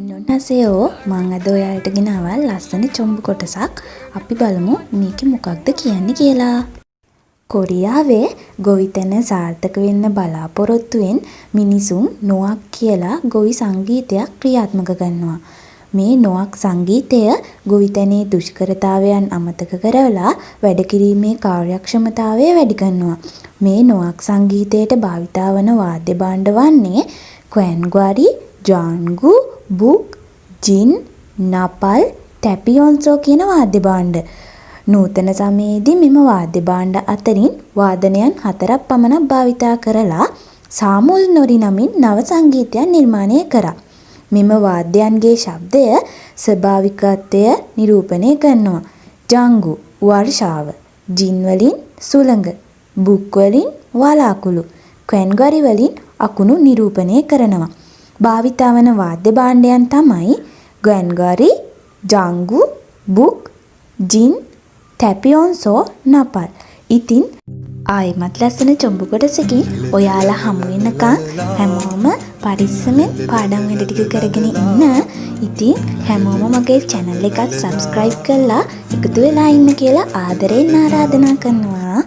අන්‍යොන්හසයෝ, මං අද ඔයාලට ගෙනාවා ලස්සන චොම්බු කොටසක්. අපි බලමු මේකේ මොකක්ද කියන්නේ කියලා. කොරියාවේ ගොවිතැන සාර්ථක වෙන්න බලාපොරොත්තුවෙන් මිනිසුන් නොඅක් කියලා ගොවි සංගීතයක් ක්‍රියාත්මක කරනවා. මේ නොඅක් සංගීතය ගොවිතැනේ දුෂ්කරතාවයන් අමතක කරවලා වැඩ කිරීමේ කාර්යක්ෂමතාවය වැඩි කරනවා. මේ නොඅක් සංගීතයට භාවිතා වන වාද්‍ය භාණ්ඩ වන්නේ ක්වැන්ග්වරි, ජාන්ගු, බුක්, ජින්, නපල්, තැපියොන්සෝ කියන වාද්‍ය භාණ්ඩ. නූතන සමයේදී මෙම වාද්‍ය භාණ්ඩ අතරින් වාදනයන් හතරක් පමණක් භාවිතා කරලා සාමුල් නොරි නමින් නව සංගීතයක් නිර්මාණය කරා. මෙම වාද්‍යයන්ගේ ශබ්දය ස්වාභාවිකත්වය නිරූපණය කරනවා. ජංගු වර්ෂාව, ජින් වලින් සුළඟ, බුක් වලින් වලාකුළු, ක්වැන්ග්වරි වලින් අකුණු නිරූපණය කරනවා. භාවිතා වන වාද්‍ය භාණ්ඩයන් තමයි ග්වැන්ග්වරි, ජංගු, බුක්, ජින්, තැපියොන්සෝ, නපල්. ඉතින් ආයෙමත් ලස්සන චොම්බු කොටසකින් ඔයාලා හමු වෙනකන් හැමෝම පරිස්සමෙන් පාඩම් වැඩ ටික කරගෙන ඉන්න. ඉතින් හැමෝම මගේ චැනල් එකත් සබ්ස්ක්‍රයිබ් කරලා එකතු වෙලා ඉන්න කියලා ආදරයෙන් ආරාධනා කරනවා.